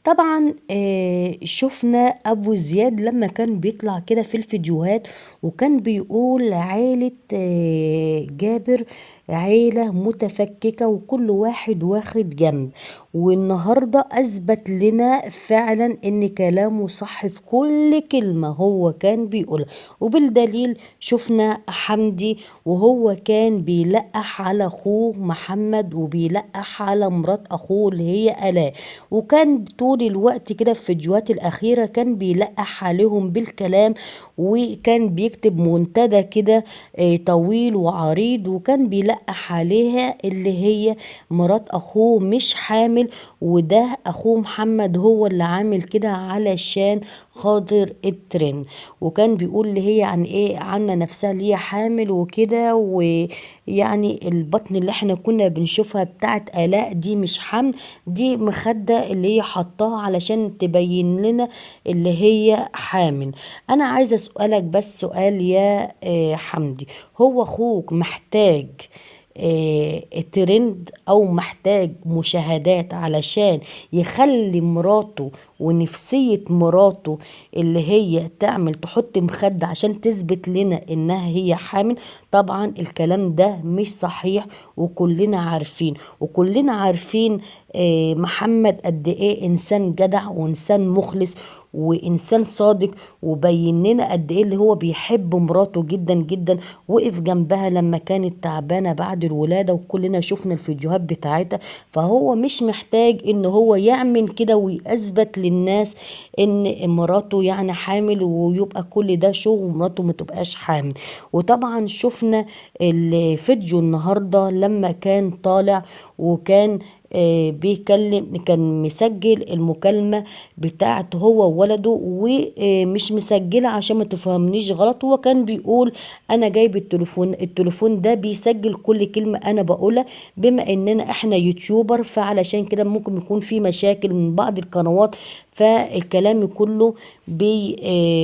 طبعا شفنا ابو زياد لما كان بيطلع كده في الفيديوهات وكان بيقول عيلة جابر عيلة متفككة وكل واحد واخد جنب، والنهاردة اثبت لنا فعلا ان كلامه صح في كل كلمة هو كان بيقولها. وبالدليل شفنا حمدي وهو كان بيلقح على اخوه محمد وبيلقح على مرات اخوه اللي هي آلاء، وكان طول الوقت كده في الفيديوهات الأخيرة كان بيلقح عليهم بالكلام، وكان بيكتب منتدى كده طويل وعريض، وكان بيلقح عليها اللي هي مرات أخوه مش حامل، وده أخوه محمد هو اللي عامل كده علشان خاطر الترند. وكان بيقول اللي هي عن ايه عامله نفسها اللي هي حامل وكده، ويعني البطن اللي احنا كنا بنشوفها بتاعت آلاء دي مش حمل، دي مخدة اللي هي حطاها علشان تبين لنا اللي هي حامل. انا عايزة اسألك بس سؤال يا حمدي، هو اخوك محتاج ترند او محتاج مشاهدات علشان يخلي مراته ونفسية مراته اللي هي تعمل تحط مخدة عشان تثبت لنا انها هي حامل؟ طبعا الكلام ده مش صحيح، وكلنا عارفين، وكلنا عارفين محمد قد ايه انسان جدع وانسان مخلص وانسان صادق، وبين لنا قد ايه اللي هو بيحب مراته جدا جدا، وقف جنبها لما كانت تعبانه بعد الولاده، وكلنا شفنا الفيديوهات بتاعتها. فهو مش محتاج ان هو يعمل كده ويثبت للناس ان مراته يعني حامل ويبقى كل ده شو ومراته ما تبقاش حامل. وطبعا شفنا الفيديو النهارده لما كان طالع وكان بيكلم، كان مسجل المكالمة بتاعته هو وولده، ومش مسجلة عشان ما تفهمنيش غلط. هو كان بيقول انا جايب التليفون، التليفون ده بيسجل كل كلمة انا بقولها، بما اننا احنا يوتيوبر فعلشان كده ممكن يكون في مشاكل من بعض القنوات، فالكلام كله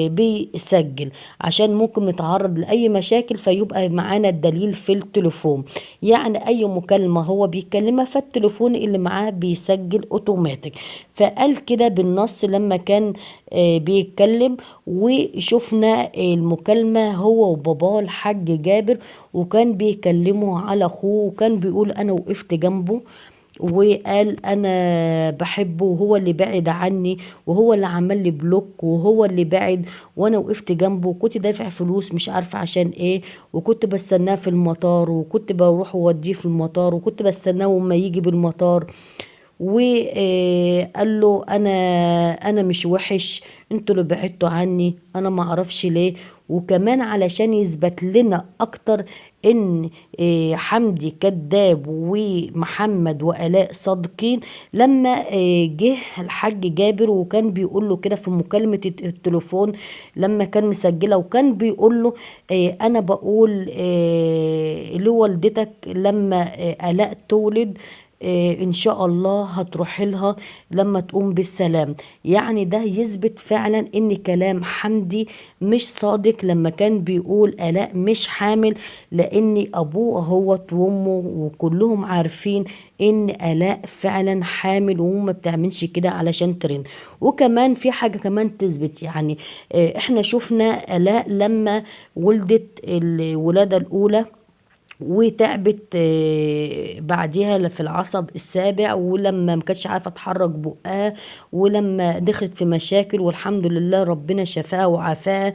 بيسجل عشان ممكن نتعرض لأي مشاكل، فيبقى معانا الدليل في التليفون. يعني أي مكالمة هو بيكلمها فالتليفون اللي معاه بيسجل اوتوماتيك. فقال كده بالنص لما كان بيتكلم، وشفنا المكالمة هو وباباه الحاج جابر، وكان بيكلمه على اخوه، وكان بيقول انا وقفت جنبه، وقال انا بحبه وهو اللي بعد عني وهو اللي عمل لي بلوك وهو اللي بعد، وانا وقفت جنبه وكنت دافع فلوس مش عارفه عشان ايه، وكنت بستناه في المطار، وكنت بروح اوديه في المطار، وكنت بستناه وما يجي بالمطار. وقال له انا مش وحش، انتوا اللي بعدتوا عني، انا ما اعرفش ليه. وكمان علشان يثبت لنا اكتر ان حمدي كذاب ومحمد وآلاء صادقين، لما جه الحاج جابر وكان بيقول له كده في مكالمة التليفون لما كان مسجلة، وكان بيقول له انا بقول لوالدتك لما آلاء تولد ان شاء الله هتروح لها لما تقوم بالسلام. يعني ده يثبت فعلا ان كلام حمدي مش صادق لما كان بيقول آلاء مش حامل، لان ابوه هو وامه وكلهم عارفين ان آلاء فعلا حامل وما بتعملش كده علشان ترند. وكمان في حاجة كمان تثبت، احنا شفنا آلاء لما ولدت الولادة الاولى وتعبت بعديها في العصب السابع، ولما ما كانتش عارفه تحرك بقها، ولما دخلت في مشاكل، والحمد لله ربنا شفاها وعافاها.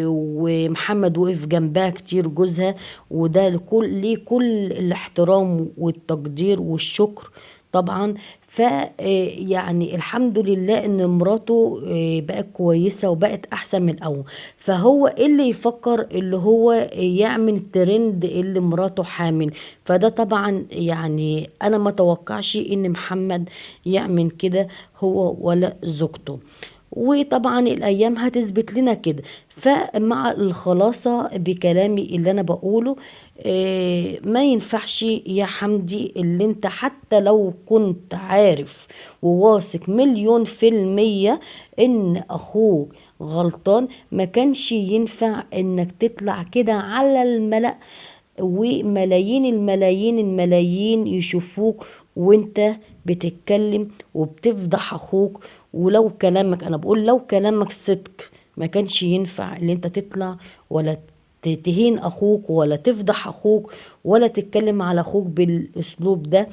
ومحمد وقف جنبها كتير جوزها، وده ليه كل الاحترام والتقدير والشكر طبعا. ف يعني الحمد لله ان مراته بقت كويسه وبقت احسن من الاول. فهو ايه اللي يفكر اللي هو يعمل ترند اللي مراته حامل؟ فده طبعا انا ما توقعش ان محمد يعمل كده هو ولا زوجته، وطبعا الايام هتثبت لنا كده. فمع الخلاصة بكلامي اللي انا بقوله، ما ينفعش يا حمدي اللي انت حتى لو كنت عارف وواثق 1,000,000% ان اخوك غلطان، ما كانش ينفع انك تطلع كده على الملأ وملايين الملايين الملايين يشوفوك وانت بتتكلم وبتفضح اخوك. ولو كلامك، انا بقول لو كلامك صدق، ما كانش ينفع اللي انت تطلع ولا تهين اخوك ولا تفضح اخوك ولا تتكلم على اخوك بالاسلوب ده،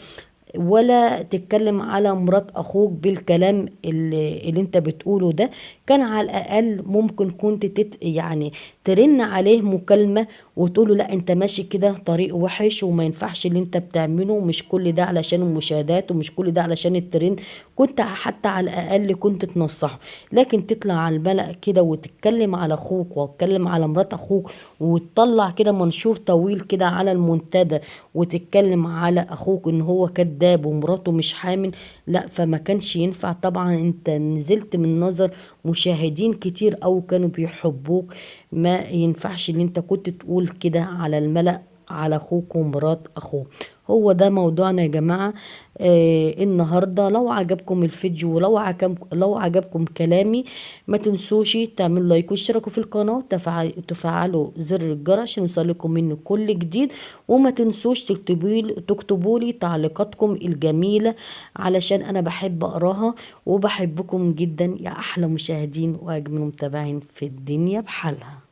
ولا تتكلم على مرات اخوك بالكلام اللي انت بتقوله ده. كان على الاقل ممكن كنت يعني ترن عليه مكالمة وتقوله لا انت ماشي كده طريق وحش وما ينفعش اللي انت بتعمله، ومش كل ده علشان المشاهدات ومش كل ده علشان الترند. كنت حتى على الاقل كنت تنصحه. لكن تطلع على الملأ كده وتتكلم على اخوك وتتكلم على مرات اخوك وتطلع كده منشور طويل كده على المنتدى وتتكلم على اخوك ان هو كذاب ومراته مش حامل، لا فما كانش ينفع. طبعا انت نزلت من نظر مشاهدين كتير او كانوا بيحبوك، ما ينفعش ان انت كنت تقول كده على الملأ على اخوك ومرات اخوه. هو ده موضوعنا يا جماعة النهاردة. لو عجبكم الفيديو ولو عجبكم كلامي، ما تنسوش تعملوا لايك واشتراكوا في القناة وتفعلوا زر الجرس عشان يوصلكم مني كل جديد، وما تنسوش تكتبوا لي تعليقاتكم الجميلة علشان انا بحب اقراها، وبحبكم جدا يا احلى مشاهدين واجمل متابعين في الدنيا بحالها.